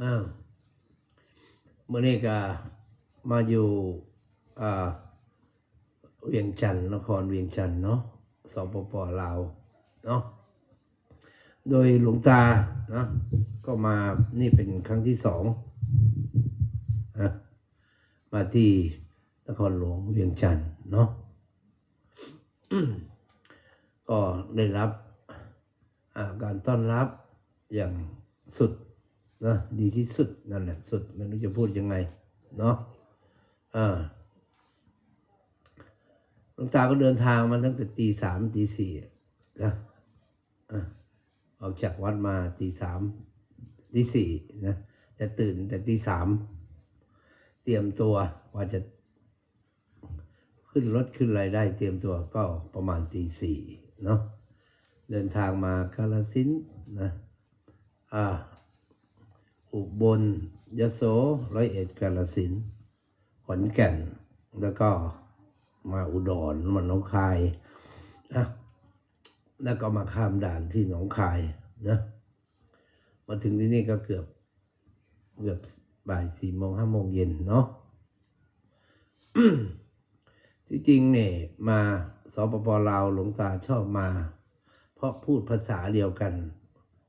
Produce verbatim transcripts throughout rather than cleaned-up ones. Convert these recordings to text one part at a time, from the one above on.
อ่า มื้อนี้ก็มาอยู่ อ่า เวียงจันทน์ นครเวียงจันทน์เนาะ สปป ลาวเนาะ โดยหลวงตานะ ก็มา นี่เป็นครั้งที่สองนะ มาที่นครหลวงเวียงจันทน์เนาะ ก็ได้รับ อ่า การต้อนรับอย่างสุดนะ ดีที่สุดนั่นแหละ สุด ไม่รู้จะพูดยังไงเนาะ อ่า หลวงตาก็เดินทางมาตั้งแต่ตีสาม ตีสี่นะ อ่า ออกจากวัดมาตีสาม ตีสี่นะ จะตื่นแต่ตีสาม เตรียมตัว กว่าจะขึ้นรถขึ้นอะไรได้ เตรียมตัวก็ประมาณตีสี่เนาะ เดินทางมากาฬสินธุ์นะ อ่า อุบล ยโส ร้อยเอ็ด กาฬสินธุ์ ขอนแก่น แล้วก็มาอุดร มาหนองคายนะ แล้วก็มาข้ามด่านที่หนองคายนะ มาถึงที่นี่ก็เกือบ เกือบบ่ายสี่โมง ห้าโมงเย็นเนาะ ที่จริงเนี่ย มา สปป ลาว หลวงตาชอบมา เพราะพูดภาษาเดียวกัน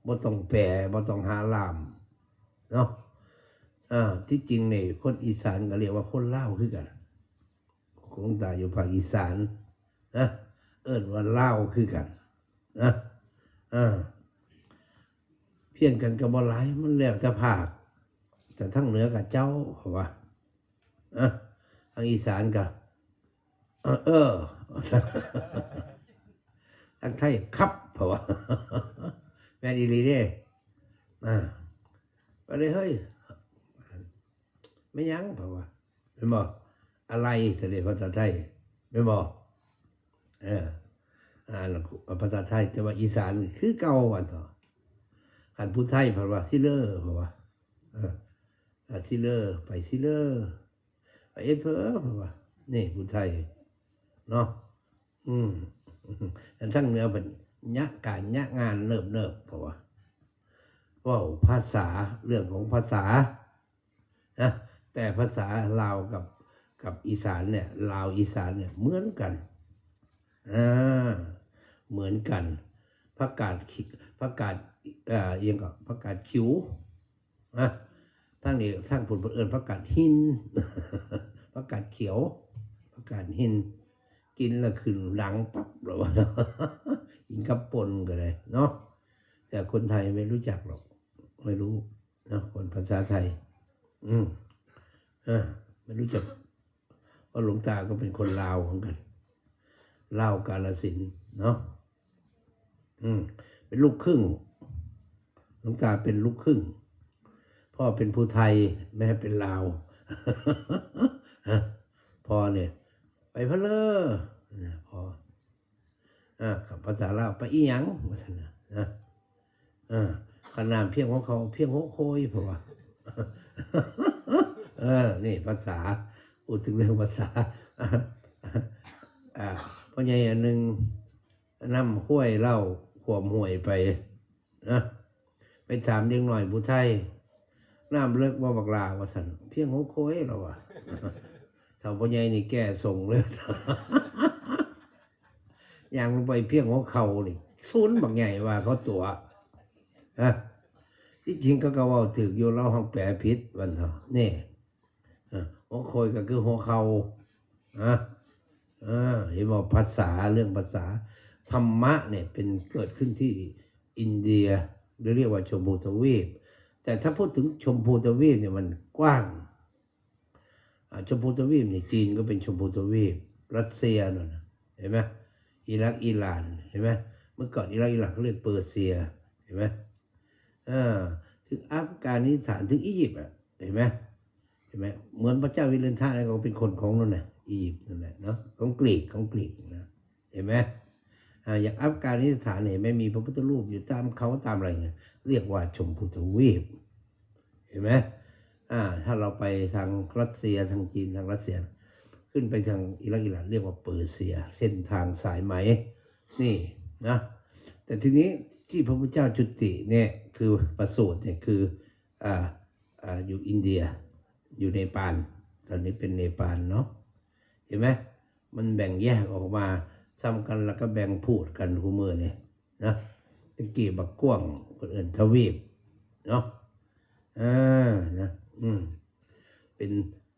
บ่ต้องแปล บ่ต้องหาล่ามเนาะ อ่า ที่จริงเนี่ย คนอีสานก็เรียกว่าคนลาวคือกัน หลวงตาอยู่ภาคอีสานนะ เอิ้นว่าลาวคือกันนะ อ่า เพี้ยนกันก็บ่หลาย มันแล้วแต่ภาค แต่ทางเหนือก็เจ้า เพราะว่า อ่ะ ทางอีสานก็ เออ เออ ทางไทยครับ เพราะว่า แม่นอีหลีเด้ อ่า ก็เลย เฮ้ย ไม่ยั้ง เพราะว่า แม่นบ่ อะไร ทะเลภาษาไทย แม่นบ่ เออ อ่านภาษาไทย แต่ว่าอีสานคือเก่าว่าเถาะ คันผู้ไทยเพิ่นว่าซิเลอร์ เพราะว่า เออ อ่า ซิเลอร์ ไปซิเลอร์ ไปเอเฟอร์ เพราะว่า นี่ผู้ไทยเนาะ อืม อันทางเหนือเพิ่นยะการยะงานเนิบๆ เพราะว่า เว้าภาษา เรื่องของภาษานะ แต่ภาษาลาวกับ กับอีสานเนี่ย ลาวอีสานเนี่ยเหมือนกัน อ่า เหมือนกัน ผักกาดขิ ผักกาด เอ่อ อิหยังก็ ผักกาดขิวนะ ทางนี้ ทางพุ้นเพิ่นเอิ้นผักกาดหิน ผักกาดเขียว ผักกาดหิน กินแล้วขึ้นหลังปั๊บ แล้วว่า กินกับป่นก็ได้เนาะ แต่คนไทยไม่รู้จักหรอก ไม่รู้นะ คนภาษาไทย อืม เออ ไม่รู้จัก เพราะหลวงตาก็เป็นคนลาวเหมือนกัน ลาวกาฬสินธุ์เนาะ อืม เป็นลูกครึ่ง หลวงตาเป็นลูกครึ่ง พ่อเป็นผู้ไทย แม่เป็นลาว พ่อเนี่ย ไปพะเลอนะ พ่อ อ่า กับภาษาลาว ไปอีหยัง ว่าซั่นนะ นะ อ่า ขนาดเพียงหัวเขา เพียงหัวโคย เพราะว่า เออ นี่ภาษา พูดถึงเรื่องภาษา อ่า พ่อใหญ่อันหนึ่ง นำห้วยเล่า ขวมห้วยไป นะ ไปถามเด็กน้อยผู้ไทย "น้ำเลิกบ่บักหล่า" ว่าซั่น "เพียงหัวโคย" แล้วว่า เฒ่าพ่อใหญ่นี่แก่ส่งเลย ย่างลงไปเพียงหัวเข่านี่ ศูนย์บักใหญ่ว่าเขาตั๋ว ฮะ ที่จริงเขาก็เว้าถูกอยู่ ลาวเฮาแปลผิด ว่าซั่นเถาะ นี่ เออ หัวโคยก็คือหัวเข่า นะ เออ เห็นบ่ ภาษา เรื่องภาษา ธรรมะเนี่ยเป็นเกิดขึ้นที่อินเดีย หรือเรียกว่าชมพูทวีป แต่ถ้าพูดถึงชมพูทวีปเนี่ยมันกว้าง อ่า ชมพูทวีปเนี่ย จีนก็เป็นชมพูทวีป รัสเซียนั่นน่ะ เห็นไหม อิรัก อิหร่าน เห็นไหม เมื่อก่อนอิรัก อิหร่านเขาเรียกเปอร์เซีย เห็นไหม เออ ถึงอัฟกานิสถาน ถึงอียิปต์อะ เห็นไหม เห็นไหม เหมือนพระเจ้าวิเรนทะนี่ก็เป็นคนของนั่นน่ะ อียิปต์นั่นแหละเนาะ ของกรีก ของกรีกนะ เห็นไหม อ่า อย่างอัฟกานิสถานเนี่ย ไม่มีพระพุทธรูปอยู่ตามเขาตามอะไรเงี้ย เรียกว่าชมพูทวีป เห็นไหม อ่า ถ้าเราไปทางรัสเซีย ทางจีน ทางรัสเซีย ขึ้นไปทางอิรัก อิหร่าน เรียกว่าเปอร์เซีย เส้นทางสายไหม นี่นะ แต่ทีนี้ที่พระพุทธเจ้าจุติเนี่ย คือประสูติเนี่ย คือ อ่า อ่าอยู่อินเดีย อยู่เนปาล ตอนนี้เป็นเนปาลเนาะ เห็นไหม มันแบ่งแยกออกมาซ้ำกัน แล้วก็แบ่งพูดกันคู่มือนี่นะ ตะกี้บักกว้าง คนอื่นทวีปเนาะ อ่านะ อืม เป็น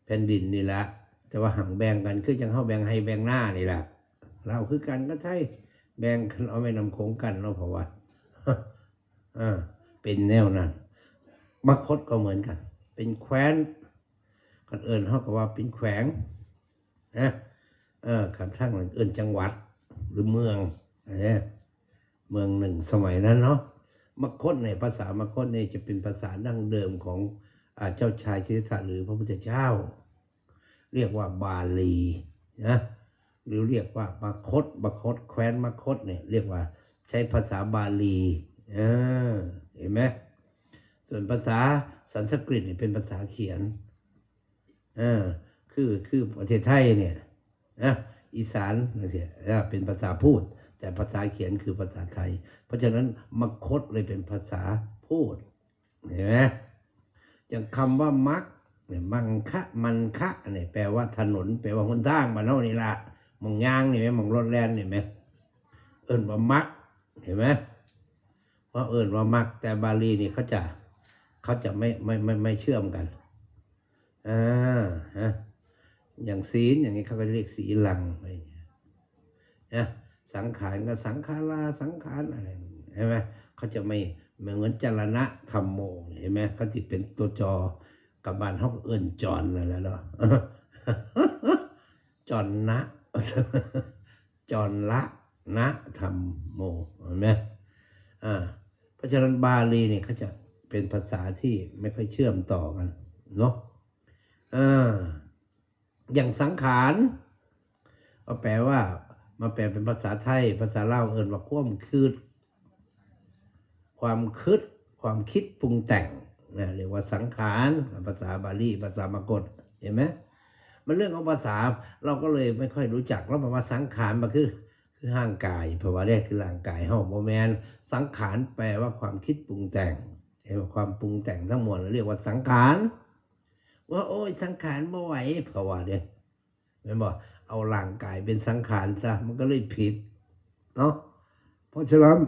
แผ่นดินนี่ละ แต่ว่าหังแบ่งกันคือจังเฮาแบ่งไฮ่แบ่งนานี่ละ ลาวคือกันกับไทย แบ่งกันเอาแม่น้ำโขงกันเนาะ เพราะว่า อ่าเป็นแนวนั้น มคธก็เหมือนกัน เป็นแคว้น คันเอิ้นเฮาก็ว่าเป็นแขวงนะ เออ คันทางนั้นเอิ้นจังหวัด หรือเมืองนะ เมืองหนึ่งสมัยนั้นเนาะ มคธเนี่ย ภาษามคธเนี่ยจะเป็นภาษาดั้งเดิมของ อ่า เจ้าชายสิทธัตถะหรือพระพุทธเจ้า เรียกว่าบาลีนะ หรือเรียกว่ามคธ มคธ แคว้นมคธเนี่ย เรียกว่าใช้ภาษาบาลี เออ เห็นไหม ส่วนภาษาสันสกฤตเนี่ยเป็นภาษาเขียน เออ คือ คือประเทศไทยเนี่ยนะ อีสานจังซี้ เออ เป็นภาษาพูด แต่ภาษาเขียนคือภาษาไทย เพราะฉะนั้นมคธเลยเป็นภาษาพูด เห็นไหม อย่างคำว่ามคเนี่ย มังคะ มันคะเนี่ย แปลว่าถนน แปลว่าหนทางบ้านเฮานี่ล่ะ หม่องย่างนี่แหม หม่องรถแล่นนี่แหม เอิ้นว่ามค เห็นไหม เพราะเอิ้นว่ามค แต่บาลีนี่เขาจะ เขาจะไม่ ไม่ ไม่ ไม่เชื่อมกัน อ่า ฮะ อย่างศีลอย่างนี้เขาก็เรียกสีลังอะไรอย่างเงี้ยนะ สังขารก็สังขารา สังขารอะไร เห็นไหม เขาจะไม่ ไม่เหมือนจรณะธัมโม เห็นไหม เขาจะเป็นตัวจอ กับบ้านเฮาก็เอิ้นจรนั่นแหละเนาะ จรณะ จรณะธัมโม เห็นไหม อ่า เพราะฉะนั้นบาลีเนี่ยเขาจะเป็นภาษาที่ไม่ค่อยเชื่อมต่อกันเนาะ อ่า อย่างสังขาร ก็แปลว่า มาแปลเป็นภาษาไทย ภาษาลาวเอิ้นว่าความคิด ความคิด ความคิดปรุงแต่งนะ เรียกว่าสังขาร ภาษาบาลี ภาษามคธ เห็นไหม มันเรื่องของภาษา เราก็เลยไม่ค่อยรู้จัก แล้วบอกว่าสังขารมันคือ คือร่างกาย เพราะว่าเรียกคือร่างกายเฮา บ่แม่น สังขารแปลว่าความคิดปรุงแต่ง เห็นไหม ความปรุงแต่งทั้งมวลเรียกว่าสังขาร ว่า โอ้ย สังขารบ่ไหว เพราะว่าเด้ แม่นบ่ เอาร่างกายเป็นสังขารซะ มันก็เลยผิดเนาะ เพราะฉะนั้น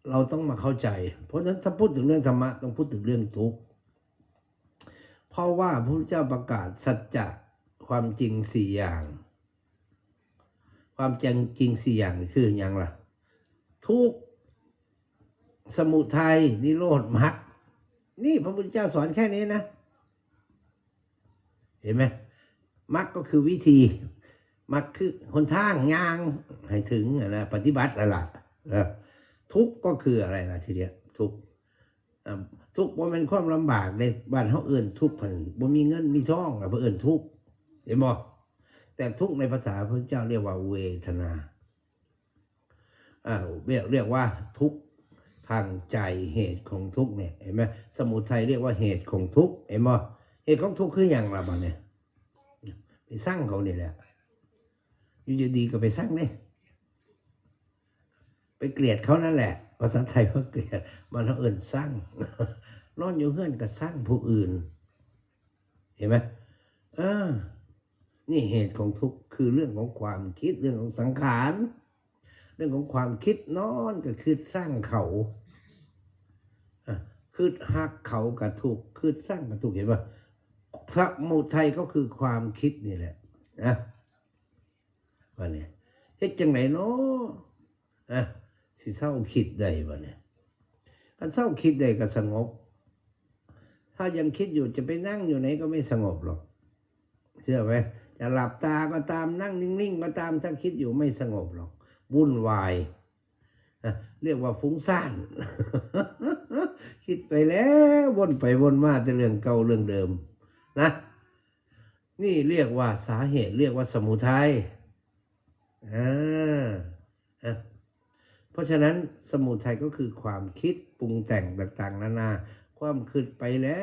เราต้องมาเข้าใจ เพราะฉะนั้นถ้าพูดถึงเรื่องธรรมะ ต้องพูดถึงเรื่องทุกข์ เพราะว่าพระพุทธเจ้าประกาศสัจจะ ความจริงสี่อย่าง ความจริงสี่อย่างนี่คือหยังล่ะ ทุกข์ สมุทัย นิโรธ มรรค นี่พระพุทธเจ้าสอนแค่นี้นะ เห็นไหม มรรคก็คือวิธี มรรคคือหนทางย่างให้ถึงนะ ปฏิบัตินั่นล่ะ เออ ทุกข์ก็คืออะไรล่ะทีเนี้ย ทุกข์ อ่า ทุกข์บ่แม่นความลำบากเด้ บ้านเฮาเอิ้นทุกข์พัน บ่มีเงินมีทองล่ะ เพิ่นเอิ้นทุกข์ เห็นบ่ แต่ทุกข์ในภาษาพระพุทธเจ้าเรียกว่าเวทนา อ่า เรียก เรียกว่าทุกข์ทางใจ เหตุของทุกข์เนี่ย เห็นไหม สมุทัยเรียกว่าเหตุของทุกข์ เห็นบ่ เหตุของทุกข์คือหยังล่ะบัดเนี่ย ไปซังเขานี่แหละ อยู่ดีๆก็ไปซังเด้ ไปเกลียดเขานั่นแหละ ภาษาไทยว่าเกลียด บ้านเฮาเอิ้นซัง นอนอยู่เฮือนก็ซังผู้อื่น เห็นไหม เออ นี่เหตุของทุกข์ คือเรื่องของความคิด เรื่องของสังขาร เรื่องของความคิด นอนก็คิดซังเขา อ่ะ คิดฮักเขาก็ทุกข์ คิดซังก็ทุกข์ เห็นปะ สมุทัยก็คือความคิดนี่แหละ นะ ว่าเนี่ย เฮ็ดจังได๋เนาะ อ่ะ สิเซาคิดได้บัดเนี่ย คันเซาคิดได้ก็สงบ ถ้ายังคิดอยู่จะไปนั่งอยู่ไหนก็ไม่สงบหรอก เชื่อไหม จะหลับตาก็ตาม นั่งนิ่งๆก็ตาม ถ้าคิดอยู่ไม่สงบหรอก วุ่นวาย อ่ะ เรียกว่าฟุ้งซ่าน คิดไปแล้ววนไปวนมาแต่เรื่องเก่าเรื่องเดิม นะ นี่เรียกว่าสาเหตุ เรียกว่าสมุทัย อ่า อ่ะ เพราะฉะนั้นสมุทัยก็คือความคิดปรุงแต่งต่างๆนานา ความคิดไปแล้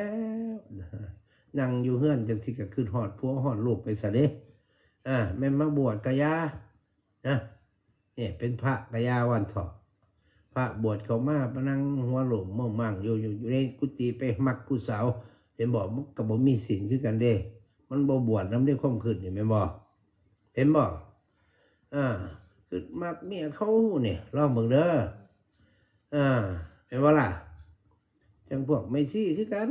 ว นั่งอยู่เฮือนจังซี่ก็คิดฮอดผัวฮอดลูกไปซะเด้ อ่า แม่นมาบวชก็อย่า นะ เนี่ย เป็นพระก็อย่าว่าซั่นเถาะ พระบวชเข้ามา ไปนั่งหัวโล้นเมินมั่งอยู่ อยู่ อยู่ในกุฏิ ไปมักผู้สาว เห็นบ่ มันก็บ่มีศีลคือกันเด้ มันบ่บวชนำเด้ ความคิดนี่แม่นบ่ เห็นบ่ อ่า คิดมักเมียเขานี่ ลองเบิ่งเด้อ อ่า แม่นบ่ล่ะ จั่งพวกแม่ชีคือกัน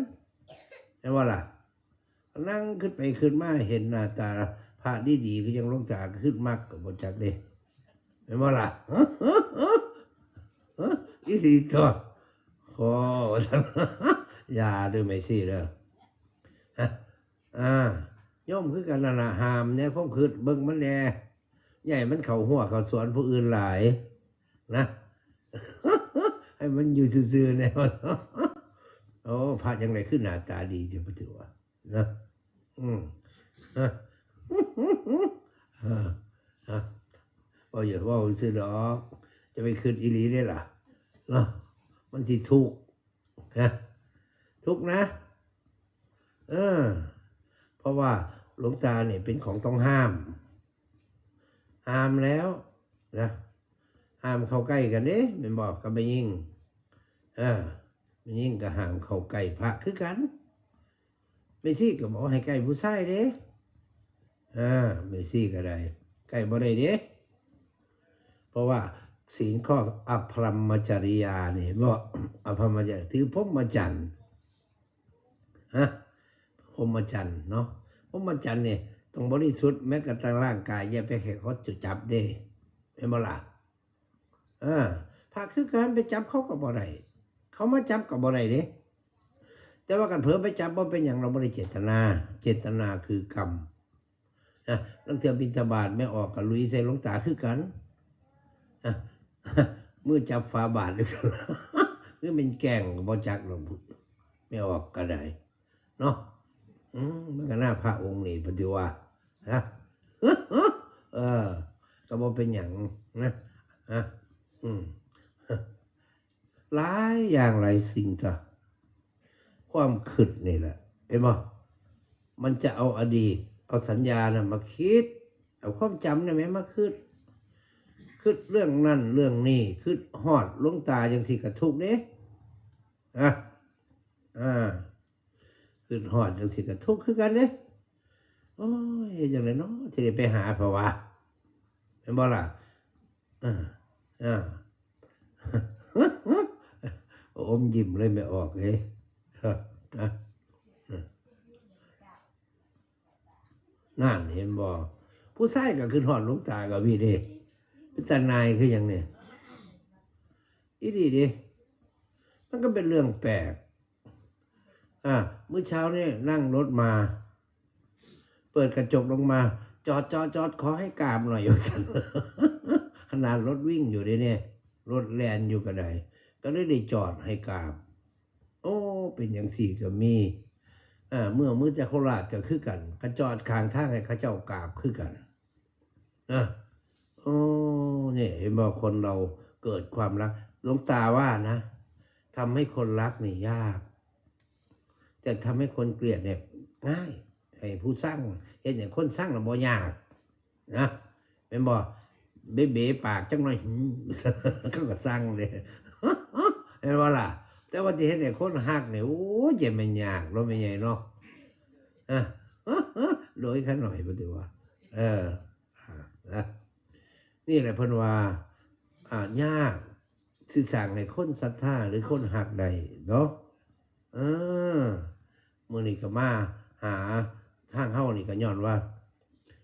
แม่นบ่ล่ะ นั่งคิดไปคิดมาเห็นหน้าตาพระดีๆ คือจั่งหลวงตา คิดมักก็บ่จักเด้ แม่นบ่ล่ะ อีหลีตั๊ว ขอ อย่าเด้อแม่ชีเด้อ ฮะ อ่า โยมคือกันนั่นล่ะ ห้ามแหน่ความคิด เบิ่งมันแหน่ อย่าให้มันเข้าฮั้วเข้าสวนผู้อื่นหลายนะ ให้มันอยู่ซื่อๆแหน่ โอ้ พระจั่งใดคือหน้าตาดีจั่งปะติวะ นะ อืม ฮะ เออ ฮะ เว้าอย่าเว้าซื่อดอก จะไปคิดอีหลีเด้ล่ะ เนาะ มันสิทุกข์ ฮะ ทุกข์นะ เออ เพราะว่าหลวงตาเนี่ยเป็นของต้องห้าม ห้ามแล้วนะ ห้ามเข้าใกล้กันเด้ แม่นบ่ กับแม่หญิง เออ แม่หญิงก็ห้ามเข้าใกล้พระคือกัน แม่ชีก็บอกให้ใกล้ผู้ชายเด้ อ่า แม่ชีก็ได้ ใกล้บ่ได้เด้ เพราะว่าศีลข้ออพรหมจริยานี่ บ่ อพรหมจริยา ถือพรหมจรรย์ ฮะ พรหมจรรย์เนาะ พรหมจรรย์นี่ต้องบริสุทธิ์ แม้กระทั่งร่างกาย อย่าไปให้เขาจับเด้ แม่นบ่ล่ะ เออ พระคือกัน ไปจับเขาก็บ่ได้ เขามาจับก็บ่ได้เด้ แต่ว่าคันเผลอไปจับบ่เป็นหยัง เราบ่ได้เจตนา เจตนาคือกรรม นะ ลางเทื่อบิณฑบาตแม่ออกก็ลุยใส่หลวงตาคือกัน นะ มือจับฝาบาตรด้วยกัน คือเป็นแกล้งก็บ่จักหรอก แม่ออกก็ได้ เนาะ อืม มันก็หน้าพระองค์นี่ปฏิว่า ฮะ เออ ก็บ่เป็นหยังนะ ฮะ อืม หลายอย่างหลายสิ่งตั๊ว ความคิดนี่แหละ เห็นบ่ มันจะเอาอดีต เอาสัญญาน่ะมาคิด เอาความจำน่ะแหมมาคิด คิดเรื่องนั้นเรื่องนี้ คิดฮอดหลวงตาจั่งซี้ก็ทุกข์เด้ อ่ะ อ่า คิดฮอดจั่งซี้ก็ทุกข์คือกันเด้ โอ้ย เฮ็ดจั่งใดเนาะ สิได้ไปหาเพิ่นวะ แม่นบ่ล่ะ เออ เออ อมยิ้มเลยแม่ออกเอ้ย นะ นั่นเห็นบ่ ผู้ชายก็คิดฮอดหลวงตาก็มีเด้ เป็นตาหน่ายคือหยังเนี่ย อีหลีเด้ มันก็เป็นเรื่องแปลก อ่า มื้อเช้าเนี่ยนั่งรถมา เปิดกระจกลงมา "จอด จอด จอด ขอให้กราบหน่อย" ว่าซั่น ขนาดรถวิ่งอยู่เด้เนี่ย รถแล่นอยู่ก็ได้ ก็เลยได้จอดให้กราบ โอ้ เป็นจั่งซี้ก็มี อ่า เมือง เมืองจักรราชก็คือกัน ก็จอดข้างทางให้เขาเจ้ากราบคือกัน นะ โอ้ เนี่ย เห็นบ่ คนเราเกิดความรัก หลวงตาว่านะ ทำให้คนรักนี่ยาก แต่ทำให้คนเกลียดเนี่ยง่าย ให้ผู้ซัง เฮ็ดให้คนซังน่ะบ่ยาก นะ แม่นบ่ เบ๋ๆปากจักหน่อย หืม เขาก็ซังเด้ แม่นบ่ล่ะ แต่ว่าสิเฮ็ดให้คนฮักนี่ โอ้ย จะแม่นยากเนาะ แม่ใหญ่เนาะ อ่ะ โดยขาน้อย บ่ถือว่า เออ อ่า นะ นี่แหละเพิ่นว่า อ่า ยากสิสร้างให้คนศรัทธาหรือคนฮักได้เนาะ เออ มื้อนี้ก็มาหาทางเฮานี่ก็ย้อนว่า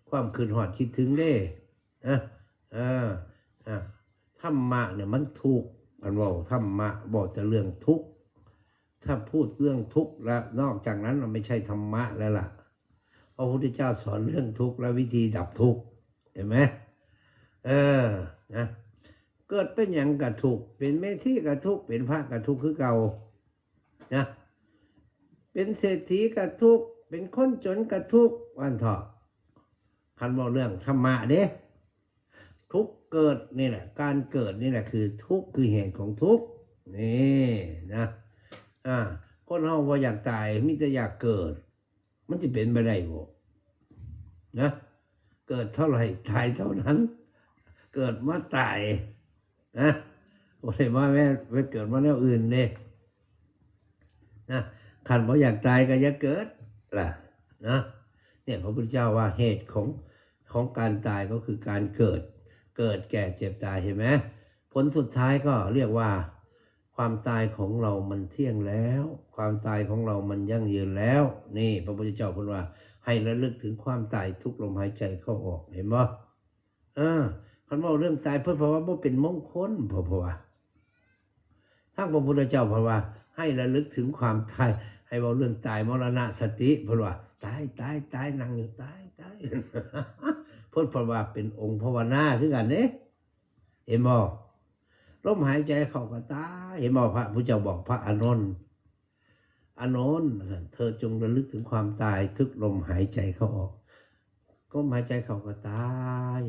ความคิดฮอดคิดถึงเด้ นะ เออ อ่ะ ธรรมะเนี่ยมันทุกข์ อันเว้าธรรมะ บอกแต่เรื่องทุกข์ ถ้าพูดเรื่องทุกข์แล้ว นอกจากนั้นมันไม่ใช่ธรรมะแล้วล่ะ พระพุทธเจ้าสอนเรื่องทุกข์และวิธีดับทุกข์ เห็นไหม เออ นะ เกิดเป็นหยังก็ทุกข์ เป็นแม่ชีก็ทุกข์ เป็นพระก็ทุกข์คือเก่า นะ เป็นเศรษฐีก็ทุกข์ เป็นคนจนก็ทุกข์ ว่าซั่นเถาะ คันเว้าเรื่องธรรมะเด้ ทุกข์เกิดนี่แหละ การเกิดนี่แหละคือทุกข์ คือเหตุของทุกข์ นี่นะ อ่า คนเฮาบ่อยากตาย มีแต่อยากเกิด มันสิเป็นไปได้บ่ นะ เกิดเท่าไหร่ตายเท่านั้น เกิดมาตาย นะ บ่ได้มาแม่ ไปเกิดมาแนวอื่นเด้ นะ คันบ่อยากตายก็อย่าเกิดล่ะนะ เนี่ยพระพุทธเจ้าว่าเหตุของของการตายก็คือการเกิด เกิดแก่เจ็บตาย เห็นไหม ผลสุดท้ายก็เรียกว่า ความตายของเรามันเที่ยงแล้ว ความตายของเรามันยั่งยืนแล้ว นี่พระพุทธเจ้าพูดว่าให้ระลึกถึงความตายทุกลมหายใจเข้าออก เห็นบ่ เออ คันเว้าเรื่องตายเพิ่นเพราะว่าบ่เป็นมงคล เพราะ เพราะว่า ทางพระพุทธเจ้าเพิ่นว่าให้ระลึกถึงความตาย ให้เว้าเรื่องตายมรณสติ เพิ่นว่า ตาย ตาย ตาย นั่งอยู่ ตาย ตาย เพิ่น เพิ่นว่าเป็นองค์ภาวนาคือกันเด้ เห็นบ่ ลมหายใจเข้าก็ตาย เห็นบ่ พระพุทธเจ้าบอกพระอานนท์ อานนท์ ว่าซั่น เธอจงระลึกถึงความตายทุกลมหายใจเข้าออก ลมหายใจเข้าก็ตาย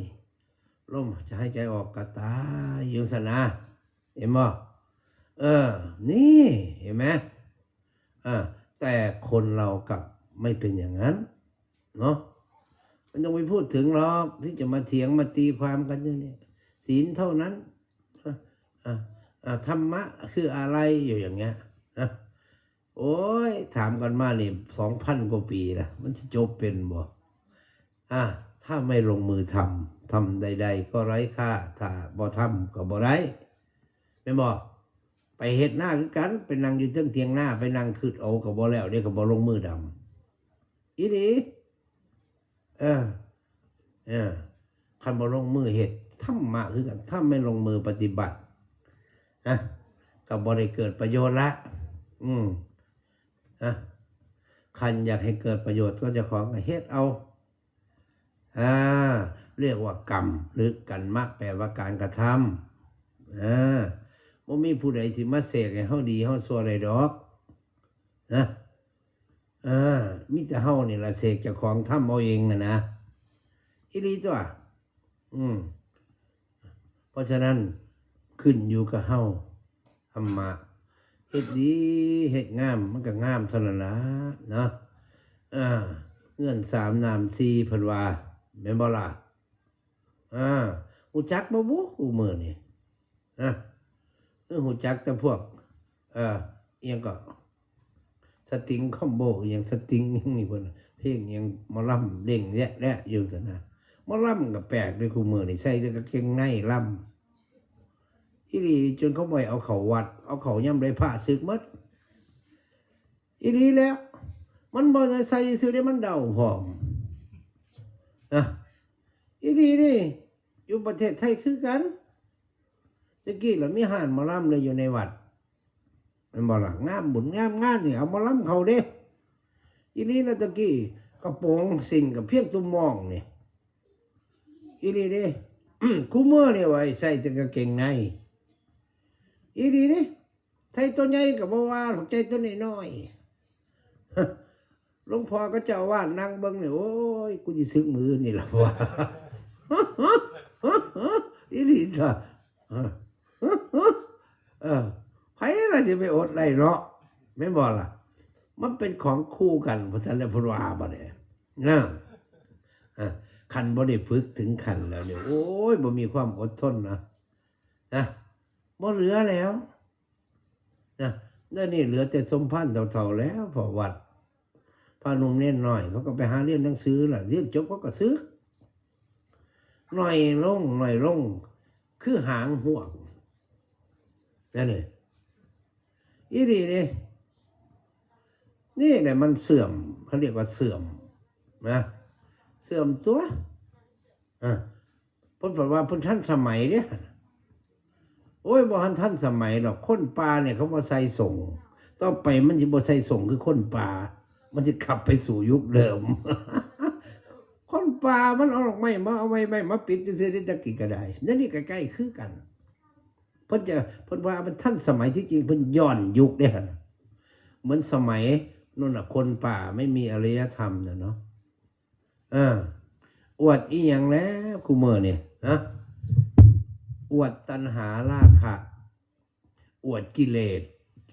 ลมหายใจออกก็ตาย อยู่ซั่นนะ เห็นบ่ เออ นี่ เห็นไหม เออ แต่คนเรากลับไม่เป็นอย่างนั้น เนาะ มันต้องไปพูดถึงหรอก ที่จะมาเถียงมาตีความกันอย่างนี้ ศีลเท่านั้น อ่ะ อ่ะ อ่ะ ธรรมะคืออะไร อยู่อย่างเงี้ย อ่ะ โอ้ย ถามกันมานี่ สองพันกว่าปีละ มันสิจบเป็นบ่ อ่ะ ถ้าไม่ลงมือทำ ทำใดๆก็ไร้ค่า ถ้าบ่ทำก็บ่ได้ แม่นบ่ ไปเฮ็ดนาคือกัน ไปนั่งอยู่เทิงเถียงนา ไปนั่งคิดเอาก็บ่แล้วเด้ ก็บ่ลงมือดำ อีหลี เออ เออ คันบ่ลงมือเฮ็ด ธรรมะคือกัน ถ้าไม่ลงมือปฏิบัติ นะ ก็บ่ได้เกิดประโยชน์ละ อืม นะ คันอยากให้เกิดประโยชน์ก็เจ้าของก็เฮ็ดเอา อ่า เรียกว่ากรรม หรือกัมมะ แปลว่าการกระทำ อ่า บ่มีผู้ใดสิมาเสกให้เฮาดีเฮาชั่วได้ดอก นะ เออ มีแต่เฮานี่ล่ะเสกเจ้าของทำเอาเองน่ะนะ อีหลีตั๊ว อืม เพราะฉะนั้นขึ้นอยู่กับเฮา ธรรมะ เฮ็ดดี เฮ็ดงาม มันก็งามเท่านั้นล่ะ เนาะ เออ เฮือนสาม น้ำสี่ เพิ่นว่า แม่นบ่ล่ะ อ่า ฮู้จักบ่บุ คู่มื้อนี่ ฮะ คือฮู้จักแต่พวก เอ่อ อิหยังก็ สตริงคอมโบ อิหยังสตริงอิหยังนี่เพิ่นน่ะ เพลงอิหยังหมอลำเด้งแยะแยะอยู่ซั่นนะ หมอลำก็แปลกเด้ คู่มื้อนี่ใส่แต่กางเกงในลำ อีหลี จนเขาบ่ให้เอาเข้าวัด เอาเข้ายามใดพระสึกหมด อีหลีแล้ว มันบ่ได้ใส่ซื่อเด้ มันเดาพร้อม นะ อีหลีนี่ อยู่ประเทศไทยคือกัน ตะกี้ล่ะมีฮ้านหมอลำเลยอยู่ในวัด แม่นบ่ล่ะ งามบุญงามงานนี่เอาหมอลำเข้าเด้ อีหลีนะ ตะกี้กระโปรงสิ้นกับเพียงตุ้มมองนี่ อีหลีเด้ คู่มื้อนี่ว่าให้ใส่แต่กางเกงใน อีหลีเด้ ไทตัวใหญ่ก็บ่ว่าดอก ไทตัวน้อยๆ หลวงพ่อกับเจ้าอาวาสนั่งเบิ่งนี่ โอ้ย กูสิสึกมื้ออื่นนี่ล่ะ ว่า อีหลีตั๊ว เออ ไผล่ะสิไปอดได้เนาะ แม่นบ่ล่ะ มันเป็นของคู่กัน เพราะฉะนั้นแล้วเพิ่นว่าบัดนี้ นะ อ่ะ คันบ่ได้ฝึกถึงขั้นแล้วเนี่ย โอ้ย บ่มีความอดทนนะ นะ บ่เหลือแล้ว นะ เดี๋ยวนี้เหลือแต่สมภารเฒ่าๆแล้ว เพราะวัด พระหนุ่มเณรน้อย เขาก็ไปหาเรียนหนังสือล่ะ เรียนจบเขาก็สึก น้อยลง น้อยลง คือหางฮวก นั่นนี่ อีหลีเด้ นี่แหละมันเสื่อม เขาเรียกว่าเสื่อม นะ เสื่อมตั๊ว อ่ะ เพิ่นบอกว่าเพิ่นทันสมัยเด้ โอ้ย บ่ทันทันสมัยดอก คนป่าเนี่ยเขาบ่ใส่ส้ง ต่อไปมันสิบ่ใส่ส้งคือคนป่า มันสิกลับไปสู่ยุคเดิม คนป่ามันเอาดอกไม้มา เอาไม้ ไม้มาปิดซื่อๆ ได้ตะกี้ก็ได้ นั่นนี่ใกล้ๆคือกัน เพิ่นจะ เพิ่นว่ามันทันสมัย ที่จริงเพิ่นย้อนยุคเด้หั่นน่ะ เหมือนสมัยนู่นน่ะ คนป่าไม่มีอารยธรรมน่ะเนาะ เออ อวดอีหยังแล้วคู่มื้อนี่ ฮะ อวดตัณหาราคะ อวดกิเลส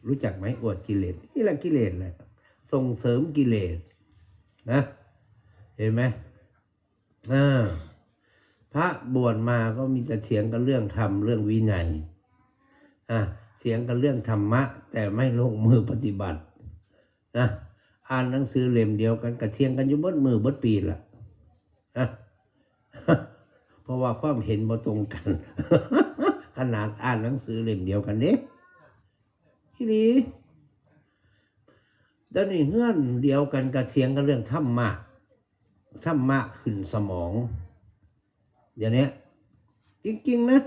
รู้จักไหม อวดกิเลส นี่แหละกิเลสแหละ ส่งเสริมกิเลส นะ เห็นไหม เออ พระบวชมาก็มีแต่เถียงกันเรื่องธรรม เรื่องวินัย อ่ะ เถียงกันเรื่องธรรมะ แต่ไม่ลงมือปฏิบัติ นะ อ่านหนังสือเล่มเดียวกันก็เถียงกันอยู่เบิดมื้อเบิดปีล่ะ นะ เพราะว่าความเห็นบ่ตรงกัน ขนาดอ่านหนังสือเล่มเดียวกันเด้ อีหลี เดี๋ยวนี้เฮือนเดียวกันก็เถียงกันเรื่องธรรมะ ธรรมะขึ้นสมอง เดี๋ยวนี้ จริงๆนะ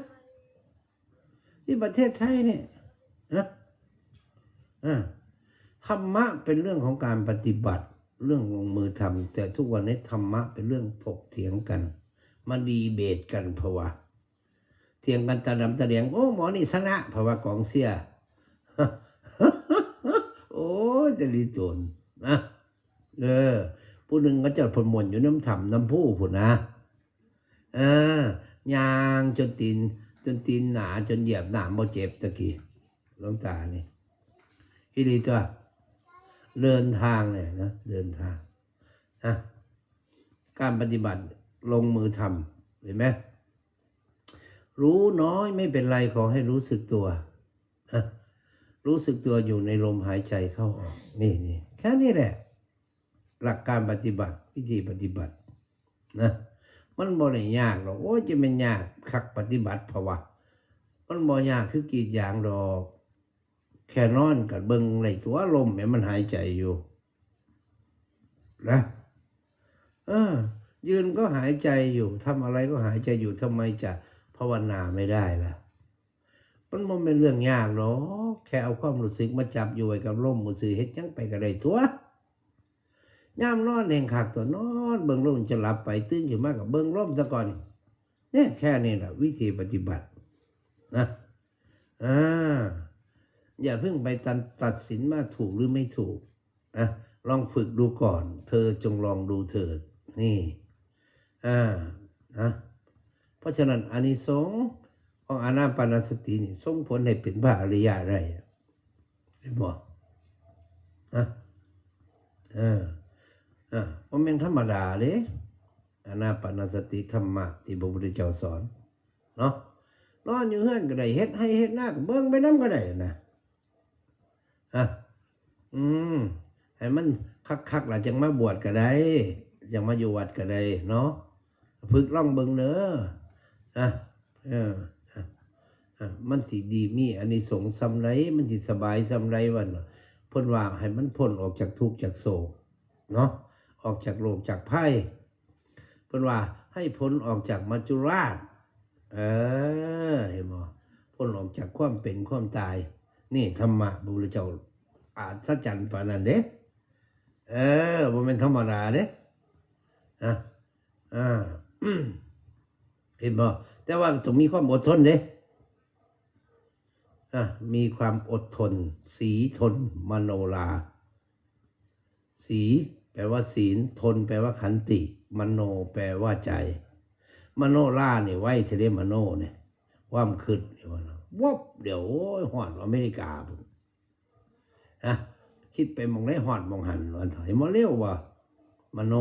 ที่ประเทศไทยเนี่ย นะ อ่า ธรรมะเป็นเรื่องของการปฏิบัติ เรื่องลงมือทำ แต่ทุกวันนี้ธรรมะเป็นเรื่องถกเถียงกัน มาดีเบตกัน เพราะว่า เถียงกันตาดำตาแดง โอ้ หมอนี่ชนะ เพราะว่ากองเชียร์ โอ้ย แต่ลีโตนนะ เออ ผู้หนึ่งก็เจ้าเพิ่นม่วนอยู่นำถ้ำนำภูพุ้นนะ เออ ย่างจนตีน จนตีนหนา จนเหยียบน้ำบ่เจ็บตะกี้ หลวงตานี่ อีหลีตัว เดินทางเนี่ยนะ เดินทาง นะ การปฏิบัติ ลงมือทำ เห็นไหม รู้น้อยไม่เป็นไร ขอให้รู้สึกตัว นะ รู้สึกตัวอยู่ในลมหายใจเข้าออก นี่ นี่ แค่นี้แหละ หลักการปฏิบัติ วิธีปฏิบัติ นะ มันบ่ได้ยากหรอก โอ้ย จะแม่นยากคักปฏิบัติ เพราะว่า มันบ่ยากคือกรีดยางดอก แค่นอนก็เบิ่งได้ตัวลมแหม มันหายใจอยู่ นะ เออ ยืนก็หายใจอยู่ ทำอะไรก็หายใจอยู่ ทำไมจะภาวนาไม่ได้ล่ะ มันบ่แม่นเรื่องยากหรอก แค่เอาความรู้สึกมาจับอยู่ไว้กับลม มือซื่อเฮ็ดหยังไปก็ได้ตัว ยามนอนแฮ่งคักตัวนอน เบิ่งลมจะหลับไป ตื่นขึ้นมาก็เบิ่งลมซะก่อน เนี่ย แค่นี้แหละวิธีปฏิบัติ นะ อ่า อย่าเพิ่งไปตัด ตัดสินว่าถูกหรือไม่ถูก นะ ลองฝึกดูก่อน เธอจงลองดูเถิด นี่ อ่า นะ เพราะฉะนั้นอานิสงส์ของอานาปานสตินี่ส่งผลให้เป็นพระอริยะได้ เห็นบ่ นะ เออ อ่า บ่แม่นธรรมดาเด้ อานาปานสติธรรมะที่พระพุทธเจ้าสอน เนาะ นอนอยู่เฮือนก็ได้ เฮ็ดไฮ่เฮ็ดนาก็เบิ่งไปนำก็ได้นะ อ่ะ อืม ให้มันคักๆ ล่ะจั่งมาบวชก็ได้ จั่งมาอยู่วัดก็ได้เนาะ ฝึกลองเบิ่งเด้อ อ่ะ เออ อ่ะ อ่ะ มันสิดีมีอานิสงส์ส่ำใด มันสิสบายส่ำใด ว่าเนาะ เพิ่นว่าให้มันพ้นออกจากทุกข์จากโศก เนาะ ออกจากโรคจากภัย เพิ่นว่าให้พ้นออกจากมัจจุราช เออ เห็นบ่ พ้นออกจากความเป็นความตาย นี่ธรรมะพระพุทธเจ้าอัศจรรย์ปานนั้นเด้ เออ บ่แม่นธรรมดาเด้ นะ อ่า เห็นบ่ แต่ว่าต้องมีความอดทนเด้ อ่ะ มีความอดทน สีทน มโนรา สี แปลว่าศีล ทน แปลว่าขันติ มโน แปลว่าใจ มโนรานี่ไวแท้เด้ มโนเนี่ย ความคิดนี่ว่านะ วับเดียว โอ้ย ฮอดอเมริกาพุ้น อ่ะ คิดไปหม่องใดฮอดหม่องหั้น ว่าเห็นบ่ เร็วบ่ มโน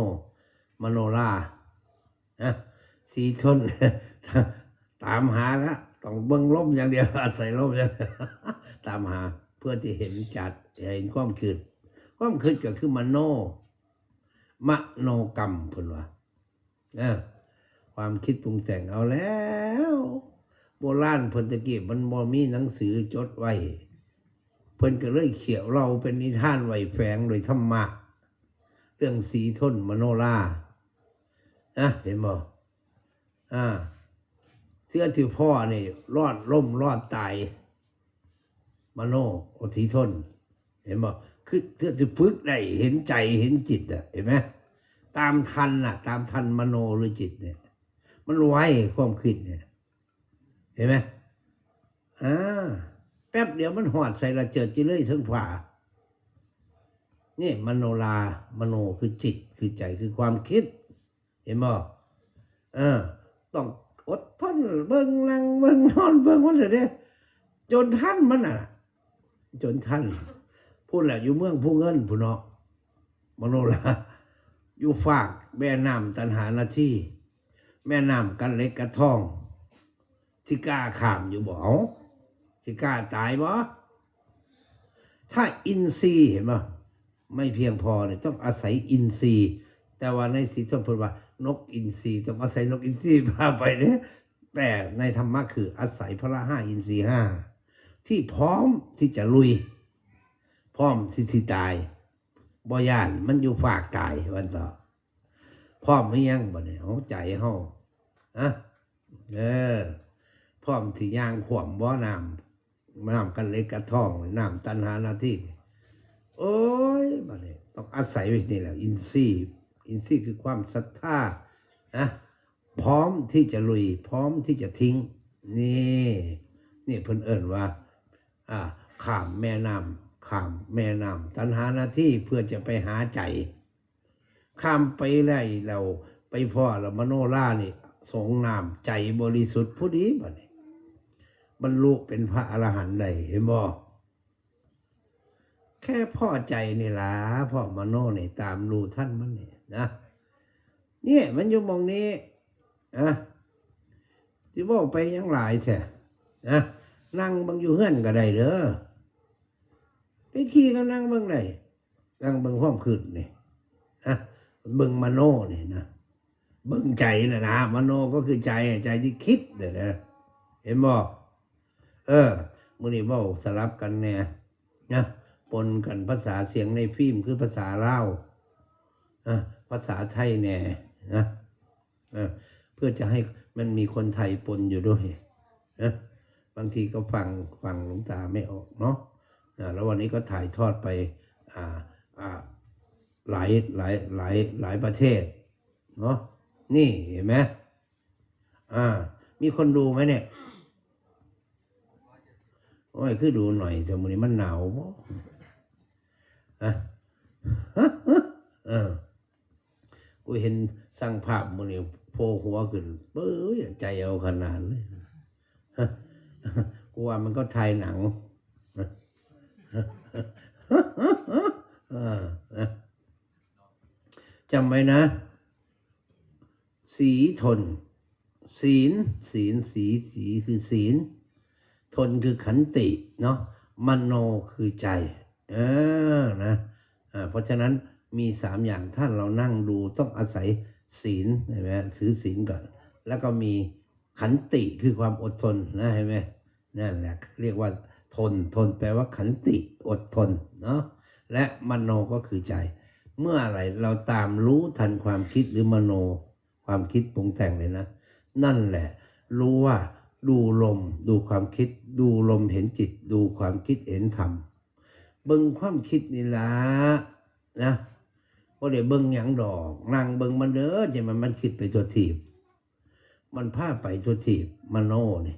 มโนรา นะ สีทน ตามหาละ ต้องเบิ่งลมอย่างเดียว อาศัยลมอย่างเดียว ตามหา เพื่อที่เห็นจัด เห็นความคิด ความคิดก็คือมโน มโนกรรมเพิ่นว่า เออ ความคิดปรุงแต่งเอาแล้ว โบราณเพิ่นตะกี้มันบ่มีหนังสือจดไว้ เพิ่นก็เลยเขียนเล่าเป็นนิทานไว้แฝงโดยธรรมะ เรื่องสีทนมโนรา นะ เห็นบ่ อ่า เทื่อที่พ้อนี่รอดล้มรอดตาย มโน โอ สีทน เห็นบ่ คือเทื่อที่ฝึกได้เห็นใจเห็นจิตอะ เห็นไหม ตามทันน่ะ ตามทันมโนหรือจิตเนี่ย มันไว ความคิดเนี่ย เห็นไหม อ่า แป๊บเดียวมันฮอดใสละ เจิดจิเลยเทิงฟ้า นี่มโนรา มโนคือจิต คือใจ คือความคิด เห็นบ่ เออ ต้องอดทน เบิ่งนั่ง เบิ่งนอน เบิ่งมันเด้ จนทันมันน่ะ จนทัน พุ้นแหละ อยู่เมืองภูเงินพุ้นเนาะ มโนรา อยู่ฟากแม่น้ำตัณหานาที แม่น้ำกันเหล็กกันทอง สิกล้าข้ามอยู่บ่ เอ้า สิกล้าตายบ่ ถ้าอินทรีย์ เห็นบ่ ไม่เพียงพอเนี่ย ต้องอาศัยอินทรีย์ แต่ว่าในสีทนเพิ่นว่า นกอินทรีย์ ต้องอาศัยนกอินทรีย์พาไปเนี่ย แต่ในธรรมะคืออาศัยพละห้า อินทรีย์ห้า ที่พร้อมที่จะลุย พร้อมที่สิตาย บ่ย่านมันอยู่ฟากตาย วันต่อ พร้อมหรือยังบัดนี้ เอาใจเฮา อะ เออ พร้อมสิย่างขวมบ่น้ำ น้ำกันเหล็กกัดทอง น้ำตัณหาหน้าที่นี่ โอ้ย บัดนี้ต้องอาศัยนี่แหละ อินทรีย์ อินทรีย์คือความศรัทธา นะ พร้อมที่จะลุย พร้อมที่จะทิ้ง นี่ นี่เพิ่นเอิ้นว่า อ่า ข้ามแม่น้ำ ข้ามแม่น้ำตัณหาหน้าที่ เพื่อจะไปหาใจ ข้ามไปได้แล้ว ไปพ้อแล้ว มโนรานี่ สงน้ำ ใจบริสุทธิ์ผู้ดีบัดนี้ บรรลุเป็นพระอรหันต์ได้ เห็นบ่ แค่พ้อใจนี่ล่ะ พ้อมโนนี่ ตามรู้ทันมันนี่นะ เนี่ย มันอยู่หม่องนี้ อะ สิเว้าไปหยังหลายแท้ นะ นั่งเบิ่งอยู่เฮือนก็ได้เด้อ ไปขี่ก็นั่งเบิ่งได้ นั่งเบิ่งความคิดนี่ นะ เบิ่งมโนนี่นะ เบิ่งใจน่ะนะ มโนก็คือใจ ใจที่คิดน่ะนะ เห็นบ่ เออ มื้อนี้เว้าสลับกันแหน่ นะ ปนกัน ภาษาเสียงในฟิล์มคือภาษาลาว อ่ะ ภาษาไทยแหน่ นะ เออ เพื่อจะให้มันมีคนไทยปนอยู่ด้วย นะ บางทีก็ฟัง ฟังหลวงตาไม่ออกเนาะ อ่า แล้ววันนี้ก็ถ่ายทอดไป อ่า อ่า หลาย หลาย หลาย หลายประเทศ เนาะ นี่เห็นไหม อ่า มีคนดูไหมเนี่ย โอ้ย คือดูหน่อย แต่มื้อนี้มันหนาวบ่ อะ เออ กูเห็นช่างภาพมื้อนี้โผล่หัวขึ้น เบ้ย ใจเอาขนาดเลย กูว่ามันก็ถ่ายหนัง เออ นะ จำไว้นะ สีทน ศีล ศีล สี สีคือศีล ทนคือขันติเนาะ มโนคือใจ เออ นะ อ่า เพราะฉะนั้นมีสามอย่าง ถ้าเรานั่งดูต้องอาศัยศีล เห็นไหม ถือศีลก่อน แล้วก็มีขันติคือความอดทนนะ เห็นไหม นั่นแหละเรียกว่าทน ทนแปลว่าขันติ อดทนเนาะ และมโนก็คือใจ เมื่อไหร่เราตามรู้ทันความคิดหรือมโน ความคิดปรุงแต่งเลยนะ นั่นแหละ รู้ว่าดูลม ดูความคิด ดูลมเห็นจิต ดูความคิดเห็นธรรม เบิ่งความคิดนี่ล่ะ นะ บ่ได้เบิ่งหยังดอก นั่งเบิ่งมันเด้อ จะมัน มันคิดไปทั่วทีป มันพาไปทั่วทีป มโนนี่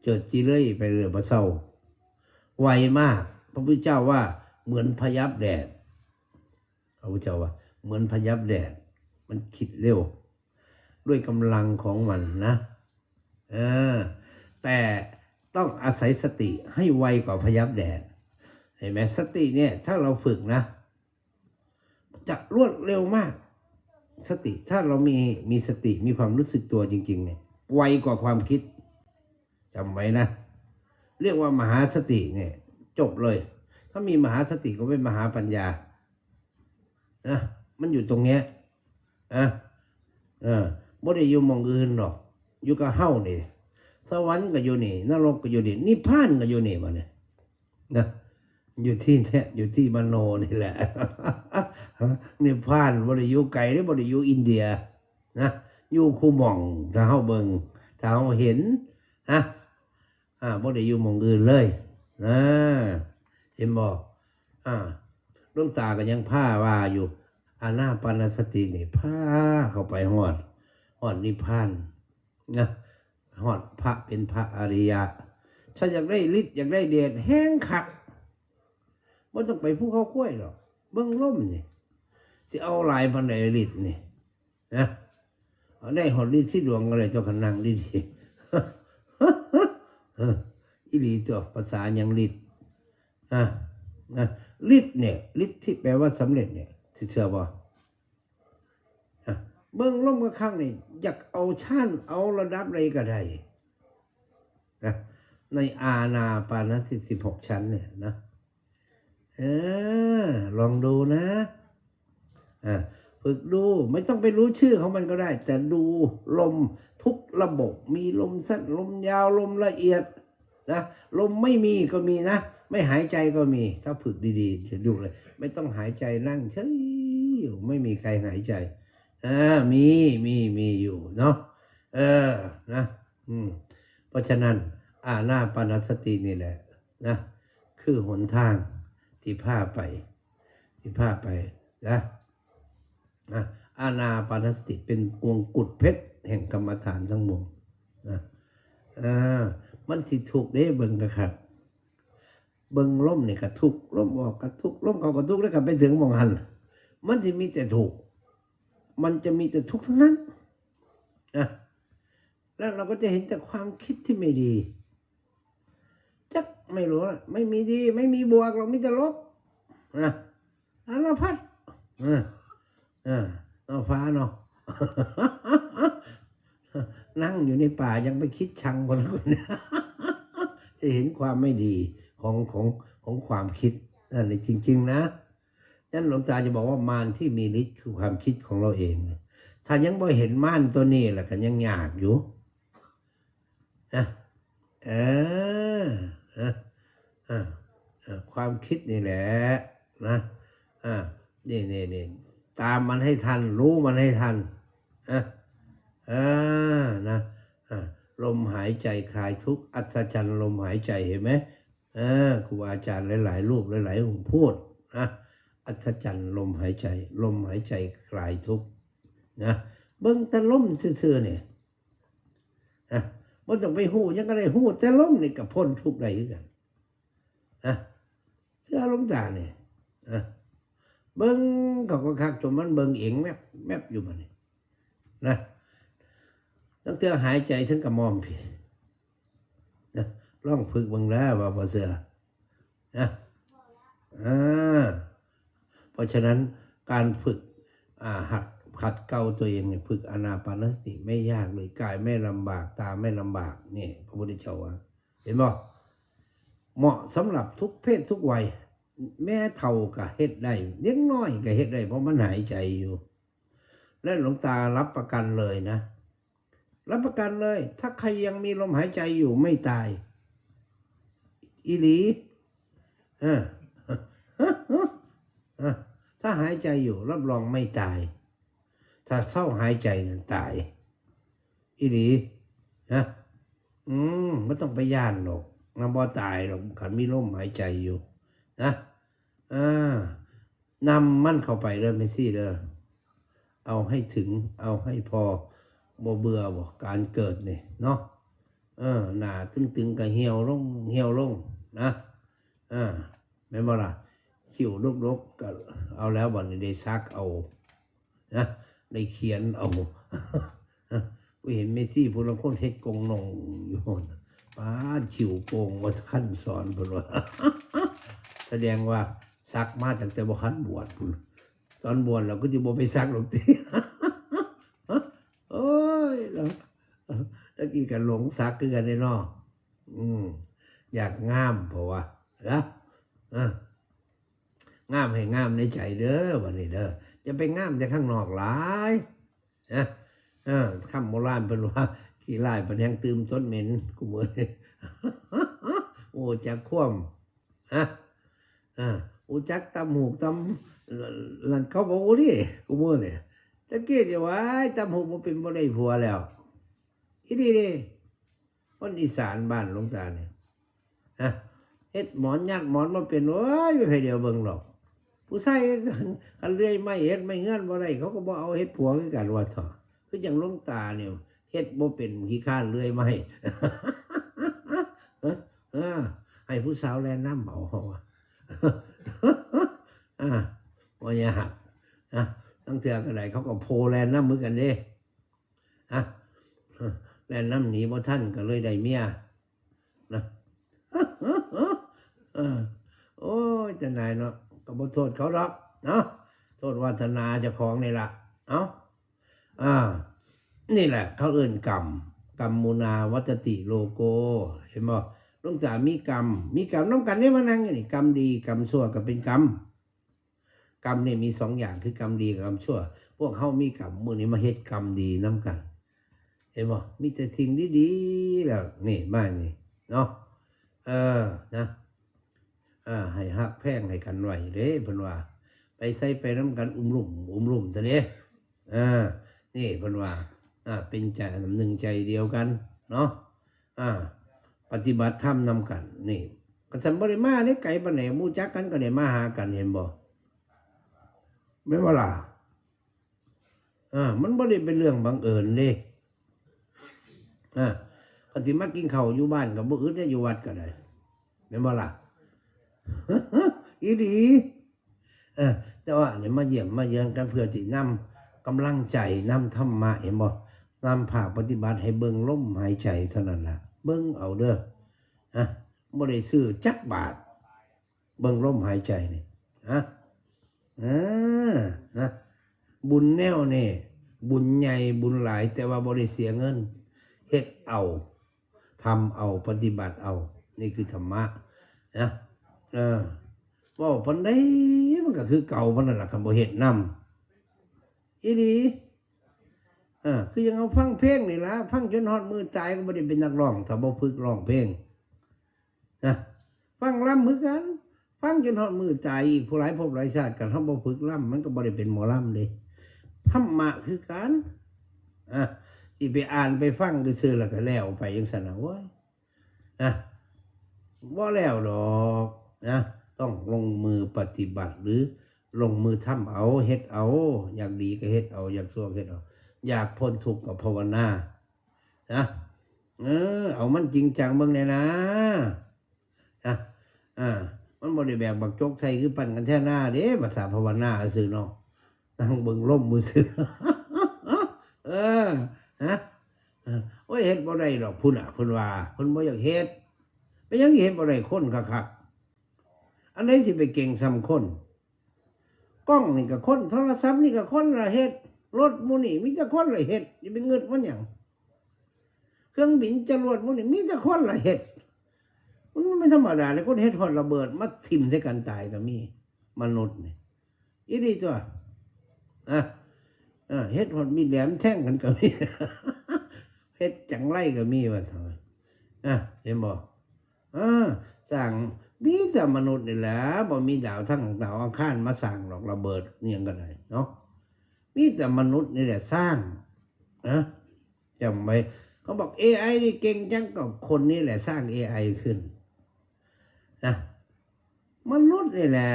เจิดจีเลยไปเรื่อยบ่เซา ไวมาก พระพุทธเจ้าว่าเหมือนพยับแดด พระพุทธเจ้าว่าเหมือนพยับแดด มันคิดเร็ว ด้วยกำลังของมันนะ เออ แต่ต้องอาศัยสติให้ไวกว่าพยับแดด เห็นไหม สติเนี่ย ถ้าเราฝึกนะ จะรวดเร็วมาก สติ ถ้าเรามี มีสติ มีความรู้สึกตัวจริงๆ เนี่ย ไวกว่าความคิด จำไว้นะ เรียกว่ามหาสติเนี่ย จบเลย ถ้ามีมหาสติก็เป็นมหาปัญญา นะ มันอยู่ตรงเนี้ย นะ เออ บ่ได้อยู่หม่องอื่นหรอก อยู่กับเฮานี่ สวรรค์ก็อยู่นี่ นรกก็อยู่นี่ นิพพานก็อยู่นี่ บัดนี้ นะ อยู่ที่เนี่ย อยู่ที่มโนนี่แหละ นิพพานบ่ได้อยู่ไกลเด้ บ่ได้อยู่อินเดีย นะ อยู่คู่หม่อง ถ้าเฮาเบิ่ง ถ้าเฮาเห็น นะ อ่า บ่ได้อยู่หม่องอื่นเลย นะ เห็นบ่ อ่า หลวงตาก็ยังพาว่าอยู่ อานาปานสตินี่ พาเข้าไปฮอด ฮอดนิพพาน นะ ฮอดพระเป็นพระอริยะ ถ้าอยากได้ฤทธิ์ อยากได้เดช แฮงคัก บ่ต้องไปภูเขาควายดอก เบิ่งลมนี่ สิเอาหลายปานใดฤทธิ์นี่ นะ เอาได้ฮอดฤทธิ์สีดวงก็ได้ เจ้าก็นั่งดีๆ เออ อีหลีตัว ภาษาหยังฤทธิ์ อ่ะ นะ ฤทธิ์เนี่ย ฤทธิ์ที่แปลว่าสำเร็จเนี่ย สิเชื่อบ่ อ่ะ เบิ่งลมคักๆ นี่ อยากเอาฌาน เอาระดับใดก็ได้ นะ ในอานาปานสติสิบหกชั้นเนี่ยนะ เออ ลองดูนะ อ่า ฝึกดู ไม่ต้องไปรู้ชื่อของมันก็ได้ แต่ดูลมทุกระบบ มีลมสั้น ลมยาว ลมละเอียดนะ ลมไม่มีก็มีนะ ไม่หายใจก็มี ถ้าฝึกดีๆ จะดูเลย ไม่ต้องหายใจ นั่งเฉยอยู่ ไม่มีใครหายใจ อ่า มี มี มีอยู่เนาะ เออ นะ อืม เพราะฉะนั้น อานาปานสตินี่แหละนะ คือหนทางที่พาไป ที่พาไปนะ นะ อานาปานสติเป็นมงกุฎเพชรแห่งกรรมฐานทั้งมวลนะ เออ มันสิทุกข์เด้ เบิ่งคักๆ เบิ่งลมนี่ก็ทุกข์ ลมออกก็ทุกข์ ลมเข้าก็ทุกข์ แล้วก็ไปถึงหม่องหั้น มันสิมีแต่ทุกข์ มันจะมีแต่ทุกข์ทั้งนั้นนะ แล้วเราก็จะเห็นแต่ความคิดที่ไม่ดี จักไม่รู้ละ ไม่มีดี ไม่มีบวกหรอก มีแต่ลบนะ สารพัด เออ เออ เอาฟ้าเนาะ นั่งอยู่ในป่ายังไปคิดชังคนละคน จะเห็นความไม่ดีของ ของ ของความคิด อันนี้จริงๆนะ ฉะนั้นหลวงตาจะบอกว่ามารที่มีฤทธิ์คือความคิดของเราเอง ถ้ายังบ่เห็นมารตัวนี้ล่ะ ก็ยังยากอยู่ นะ เออ นะ อ่า อ่า ความคิดนี่แหละ นะ อ่า นี่ นี่ นี่ ตามมันให้ทัน รู้มันให้ทัน นะ เออ นะ อ่า ลมหายใจคลายทุกข์ อัศจรรย์ลมหายใจ เห็นไหม เออ ครูบาอาจารย์หลายๆ รูป หลายๆ องค์พูดนะ อัศจรรย์ลมหายใจ ลมหายใจคลายทุกข์นะ เบิ่งแต่ลมซื่อๆ เนี่ย นะ บ่ต้องไปฮู้หยังก็ได้ ฮู้แต่ลมนี่ก็พ้นทุกข์ได้คือกัน นะ เชื่อหลวงตานี่ นะ เบิ่งเขาก็คักจนมันเบิ่งเองแมบแมบอยู่บัดนี้ นะ ตั้งแต่หายใจถึงกระหม่อมพี้ นะ ลองฝึกเบิ่งแล้วว่าบ่เชื่อ นะ อ่า เพราะฉะนั้นการฝึก อ่า หัด ขัดเกลาตัวเองเนี่ย ฝึกอานาปานสติไม่ยากเลย กายไม่ลำบาก ตาไม่ลำบาก นี่ พระพุทธเจ้าว่า เห็นบ่ เหมาะสำหรับทุกเพศทุกวัย แม่เฒ่าก็เฮ็ดได้ เด็กน้อยก็เฮ็ดได้ เพราะมันหายใจอยู่ และหลวงตารับประกันเลยนะ รับประกันเลย ถ้าใครยังมีลมหายใจอยู่ไม่ตาย อีหลี เออ เออ ถ้าหายใจอยู่ รับรองไม่ตาย ถ้าเซาหายใจนั่นตาย อีหลี นะ อืม บ่ต้องไปย้านดอก มันบ่ตายดอก คันมีลมหายใจอยู่ นะ อ่า นำมันเข้าไปเด้อ แม่ชีเด้อ เอาให้ถึง เอาให้พอ บ่เบื่อบ่ การเกิดนี่เนาะ เออ หน้าตึงๆ ก็เหี่ยวลง เหี่ยวลง นะ เออ แม่นบ่ล่ะ คิ้วดกๆ ก็เอาแล้ว บัดนี้ได้สักเอา นะ ได้เขียนเอา กูเห็นแม่ชีผู้ลางคนเฮ็ดกงนงอยู่ ป๊าด คิ้วโป่งว่าคันสอน เพิ่นว่า แสดงว่าสักมาตั้งแต่บ่ทันบวชพุ้น ตอนบวชแล้วก็สิบ่ไปสักดอกติ โอ้ย เนาะ ตะกี้ก็หลงสักคือกันเด้เนาะ อืม อยากงาม เพราะว่า นะ เออ งามให้งามในใจเด้อ บัดนี้เด้อ อย่าไปงามแต่ข้างนอกหลาย นะ เออ คำโบราณเพิ่นว่า ขี้ร้ายปานแฮงตื่มตดเหม็น กูมื้อนี้ โอ้ จักความ นะ เออ รู้จักตำหูกตำ นั่นเขาบอก โอ้ นี่ กูมื้อนี้ ตะกี้จะว่า ตำหูกบ่เป็นบ่ได้ผัวแล้ว อีหลีเด้ คนอีสานบ้านหลวงตานี่ ฮะ เฮ็ดหมอนยัดหมอนบ่เป็น โอ้ย บ่มีไผเหลียวเบิ่งดอก ผู้ชายคัน คันเลื่อยไม้เฮ็ดไม้เฮือนบ่ได้ เขาก็บ่เอาเฮ็ดผัวคือกันว่าเถาะ คือจั่งหลวงตานี่ เฮ็ดบ่เป็น ขี้คร้านเลื่อยไม้ เออ ให้ผู้สาวแล่นนำเอา เขาว่า อ่า บ่ยาก นะ ลางเทื่อก็ได้ เขาก็โผแล่นนำคือกันเด้ ฮะ แล่นนำหนีบ่ทันก็เลยได้เมีย นะ เออ โอ้ย แต่นายเนาะ ก็บ่โทษเขาดอก เนาะ โทษวาสนาเจ้าของนี่ล่ะ เอ้า อ่า นี่แหละ เขาเอิ้นกรรม กัมมุนาวัตติโลโก เห็นบ่ ลวงตามีกรรม มีกรรมนำกันเด้ มานั่งอยู่นี่ กรรมดีกรรมชั่วก็เป็นกรรม กรรมนี่มีสองอย่าง คือกรรมดีกับกรรมชั่ว พวกเฮามีกรรม มื้อนี้มาเฮ็ดกรรมดีนำกัน เห็นบ่ มีแต่สิ่งดีๆ แล้วนี่มานี่เนาะ เออ นะ เออ ให้ฮักแพงให้กันไว้เด้ เพิ่นว่า ไปไสไปนำกัน อุ้มลุ่ม อุ้มลุ่มซะเด้ เออ นี่เพิ่นว่า อ่า เป็นใจ น้ำหนึ่งใจเดียวกันเนาะ อ่า ปฏิบัติธรรมนำกัน นี่ ก็ซั่นบ่ได้มาเด้ ไกลปานใด รู้จักกันก็ได้มาหากัน เห็นบ่ แม่นบ่ล่ะ อ่า มันบ่ได้เป็นเรื่องบังเอิญเด้ อ่า คันสิมากินข้าวอยู่บ้านก็บ่อึดเด้ อยู่วัดก็ได้ แม่นบ่ล่ะ อีหลี เออ แต่ว่าอันนี้มาเยี่ยมมาเยือนกันเพื่อสินำกำลังใจ นำธรรมะ เห็นบ่ นำภาคปฏิบัติให้เบิ่งลมหายใจเท่านั้นล่ะ เบิ่งเอาเด้อ นะ บ่ได้ซื้อจักบาท เบิ่งลมหายใจนี่ ฮะ เออ นะ บุญแนวนี่ บุญใหญ่บุญหลาย แต่ว่าบ่ได้เสียเงิน เฮ็ดเอา ทำเอา ปฏิบัติเอา นี่คือธรรมะ นะ เออ เว้าปานใดมันก็คือเก่าปานนั้นล่ะ คันบ่เฮ็ดนำ อีหลี เออ คือยังเอาฟังเพลงนี่ล่ะ ฟังจนฮอดมื้อตายก็บ่ได้เป็นนักร้อง ถ้าบ่ฝึกร้องเพลง นะ ฟังลำคือกัน ฟังจนฮอดมื้อตายอีก ผู้หลายภพหลายชาติ คันเฮาบ่ฝึกลำ มันก็บ่ได้เป็นหมอลำเด้ ธรรมะคือกัน อ่ะ สิไปอ่านไปฟังซื่อๆ แล้วก็แล้วไปจังซั่นน่ะ โอ้ย นะ บ่แล้วดอก นะ ต้องลงมือปฏิบัติ หรือลงมือทำเอา เฮ็ดเอา อยากดีก็เฮ็ดเอา อยากชั่วก็เฮ็ดเอา อยากพ้นทุกข์ก็ภาวนา นะ เออ เอามันจริงจังเบิ่งแหน่นะ นะ อ่า มันบ่ได้แบกบักจกใส่คือปั่นกันแท้หน้าเด้ ภาษาภาวนาซื่อเนาะ นั่งเบิ่งลมมือซื่อ เออ ฮะ เออ โอ้ย เฮ็ดบ่ได้ดอก พุ้นน่ะ เพิ่นว่า เพิ่นบ่อยากเฮ็ด เป็นหยังสิเฮ็ดบ่ได้ คนคักๆ อันใดสิไปเก่งส่ำคน กล้องนี่ก็คน โทรศัพท์นี่ก็คนละเฮ็ด รถหมู่นี่มีแต่คนละเฮ็ด อย่าไปงึดมันหยัง เครื่องบินจรวดหมู่นี่มีแต่คนละเฮ็ด มันไม่ธรรมดาเลย คนเฮ็ดฮอดระเบิดมาถิ่มใส่กันตายก็มี มนุษย์นี่ อีหลีตัว อ่ะ เออ เฮ็ดฮอดมีดแหลมแทงกันก็มี เฮ็ดจังไรก็มี ว่าเถาะ อ่ะ เห็นบ่ เออ สร้าง มีแต่มนุษย์นี่แหละ บ่มีดาวทั้งดาวอังคารมาสร้างดอก ระเบิดอิหยังก็ได้เนาะ มีแต่มนุษย์นี่แหละสร้าง นะ จำไว้ เขาบอก เอไอ นี่เก่งจัง ก็คนนี่แหละสร้าง เอไอ ขึ้น นะ มนุษย์นี่แหละ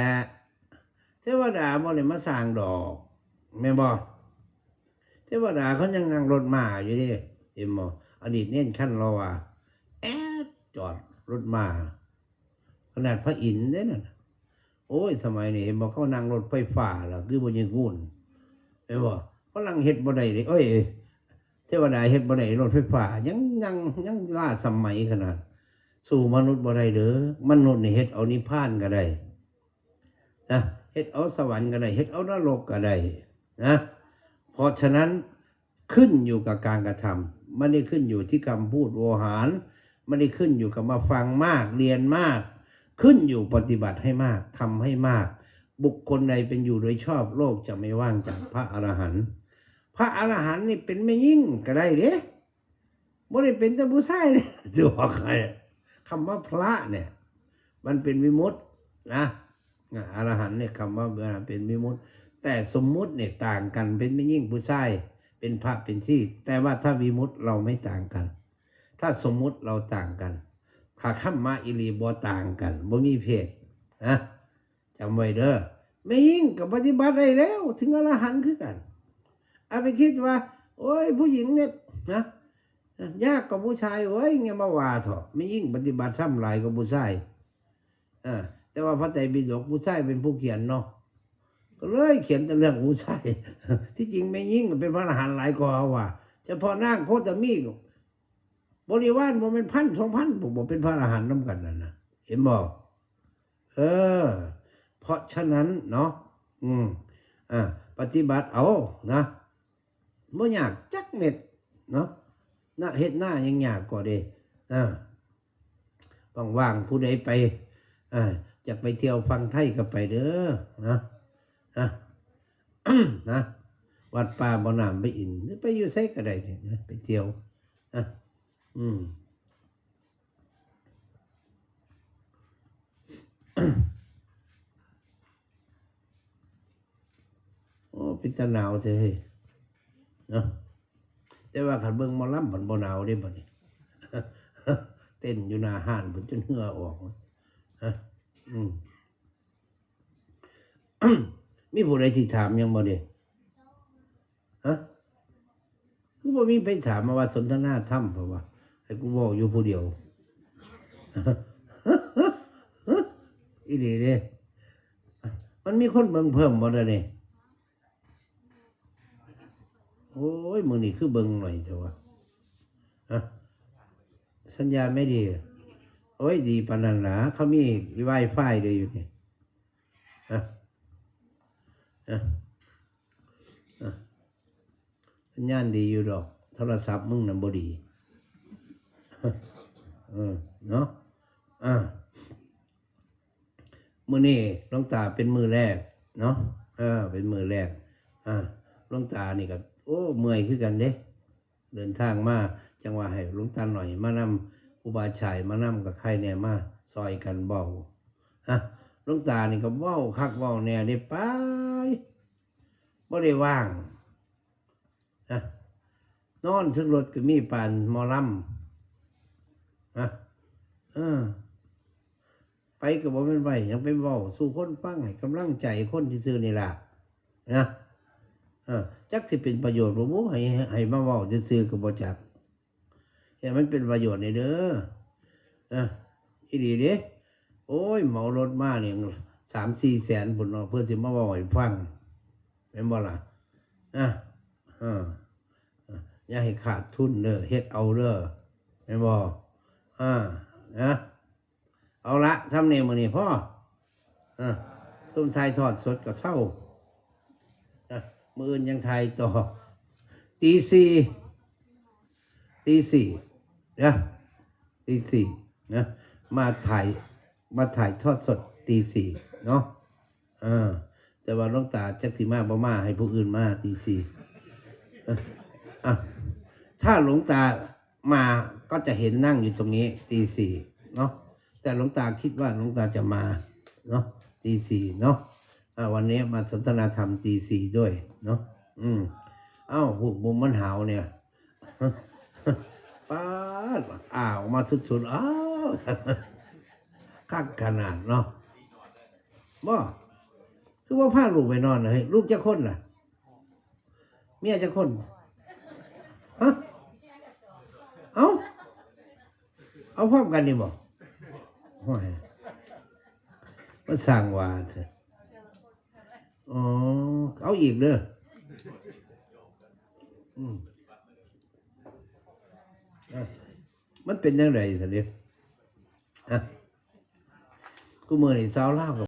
เทวดาบ่ได้มาสร้างดอก แม่นบ่ เทวดาเขายังนั่งรถม้าอยู่เด้ เห็นบ่ อดีตเณรคันเราว่า แอดจอดรถม้า ขนาดพระอินทร์เด้นั่นน่ะ โอ้ย สมัยนี้เห็นบ่ เขานั่งรถไฟฟ้าแล้ว คือบ่ยังวุ่น เห็นบ่ ฝรั่งเฮ็ดบ่ได้เด้ เอ้ย เทวดาเฮ็ดบ่ได้ รถไฟฟ้า ยัง ยัง ยังล้าสมัยขนาด สู้มนุษย์บ่ได้เด้อ มนุษย์นี่เฮ็ดเอานิพพานก็ได้ นะ เฮ็ดเอาสวรรค์ก็ได้ เฮ็ดเอานรกก็ได้ นะ เพราะฉะนั้นขึ้นอยู่กับการกระทำ ไม่ได้ขึ้นอยู่ที่คำพูดโวหาร ไม่ได้ขึ้นอยู่กับมาฟังมาก เรียนมาก ขึ้นอยู่ปฏิบัติให้มาก ทำให้มาก บุคคลใดเป็นอยู่โดยชอบ โลกจะไม่ว่างจากพระอรหันต์ พระอรหันต์นี่เป็นแม่หญิงก็ได้เด้ บ่ได้เป็นแต่ผู้ชายเด้ จะบอกให้ คำว่าพระเนี่ย มันเป็นวิมุตตินะ อ่ะ อรหันต์เนี่ย คำว่าเป็นวิมุตติ แต่สมมุติเนี่ยต่างกัน เป็นแม่หญิงผู้ชาย เป็นพระเป็นชี แต่ว่าถ้าวิมุตติเราไม่ต่างกัน ถ้าสมมุติเราต่างกัน ถ้าคำว่าอีหลีบ่ต่างกัน บ่มีเพศนะ จำไว้เด้อ แม่หญิงก็ปฏิบัติได้แล้ว ถึงอรหันต์คือกัน เอาไปคิดว่า โอ้ย ผู้หญิงเนี่ยนะ ยากกว่าผู้ชาย โอ้ย อย่ามาว่าเถาะ แม่หญิงปฏิบัติธรรมหลายกว่าผู้ชาย เออ แต่ว่าพระไตรปิฎกผู้ชายเป็นผู้เขียนเนาะ ก็เลยเขียนแต่เรื่องผู้ชาย ที่จริงแม่หญิงก็เป็นพระอรหันต์หลายกว่าเขาว่า เฉพาะนางโคตมี บริวารบ่แม่นพันสองพัน บ่ บ่เป็นพระอรหันต์นำกันนั่นน่ะ เห็นบ่ เออ เพราะฉะนั้นเนาะ อืม อ่า ปฏิบัติเอานะ บ่ยากจักเม็ดเนาะ นะ เฮ็ดนายังยากกว่าเด้ อ่า ว่างๆ ผู้ใดไป อ่า อยากไปเที่ยวฝั่งไทยก็ไปเด้อ นะ นะ นะ วัดป่าบ่อน้ำพระอินทร์ หรือไปอยู่ไสก็ได้นี่นะ ไปเที่ยว นะ อืม โอ้ เป็นตาหนาวแท้เฮ้ย เนาะ แต่ว่าคันเบิ่งหมอลำมันบ่หนาวเด้บัดนี้ เต้นอยู่หน้าห้านพุ้นจนเหงื่อออก ฮะ อืม มีผู้ใดสิถามหยังบ่เด้ ฮะ คือบ่มีไผถามมาว่าสนทนาธรรม เพราะว่า ให้กูเว้าอยู่ผู้เดียว อีหลีเด้ มันมีคนเบิ่งเพิ่มบ่เดี๋ยวนี้ โอ้ย มื้อนี้คือเบิ่งหน่อยแท้วะ ฮะ สัญญาณไม่ดี โอ้ย ดีปานนั้นหลา เขามี Wi-Fi เด้อยู่นี่ ฮะ ฮะ ฮะ สัญญาณดีอยู่ดอก โทรศัพท์มึงน่ะบ่ดี เออ เนาะ อ่า มื้อนี้หลวงตาเป็นมื้อแรกเนาะ เออ เป็นมื้อแรก อ่า หลวงตานี่ก็ โอ้ เมื่อยคือกันเด้ เดินทางมา จังว่าให้หลวงตาหน่อยมานำ ครูบาฉายมานำ ก็ใครแน่มาซอยกันเว้า ฮะ หลวงตานี่ก็เว้าคักเว้าแน่เด้ ไป บ่ได้ว่าง นะ นอนเทิงรถก็มีปานหมอลำ นะ เออ ไปก็บ่แม่นไป ยังไปเว้าสู่คนฟัง ให้กำลังใจคนซื่อๆ นี่ล่ะ นะ เออ จักสิเป็นประโยชน์บ่บุ ให้ ให้มาเว้าซื่อๆ ก็บ่จัก ให้มันเป็นประโยชน์แหน่เด้อ เออ อีหลีเด้ โอ้ย เหมารถมานี่ สามสี่แสนพุ้นเนาะ เพื่อสิมาเว้าให้ฟัง แม่นบ่ล่ะ อ่ะ เออ เออ อย่าให้ขาดทุนเด้อ เฮ็ดเอาเด้อ แม่นบ่ อ่า นะ เอาละ ส่ำนี้มื้อนี้พอ เออ ซุมถ่ายทอดสดก็เซา นะ มื้ออื่นยังถ่ายต่อ ตีสี่ ตีสี่ นะ ตีสี่ นะ มาถ่าย มาถ่ายทอดสดตีสี่ เนาะ เออ แต่ว่าหลวงตาจักสิมาบ่มา ให้ผู้อื่นมาตีสี่ เออ อ่ะ ถ้าหลวงตามาก็จะเห็นนั่งอยู่ตรงนี้ตีสี่ เนาะ แต่หลวงตาคิดว่าหลวงตาจะมา เนาะ ตีสี่ เนาะ อ่ะ วันนี้มาสนทนาธรรมตีสี่ ด้วย เนาะ อืม เอ้า พวกมุมมันหาวเนี่ย ป๊าด อ้า ออกมาสุดๆ อ้าว คักขนาดเนาะ บ่ คือว่าพาลูกไปนอนน่ะ เฮ้ย ลูกจักคนล่ะ เมียจักคน ฮะ เอ้า เอาพร้อมกันนี่บ่ โอ้ย มันสร้างว่าเถอะ อ๋อ เอาอีกเด้อ อืม อ่ะ มันเป็นจั่งใด๋ซั่นเด้ อ่ะ กูมื้อนี้สาวลาวก็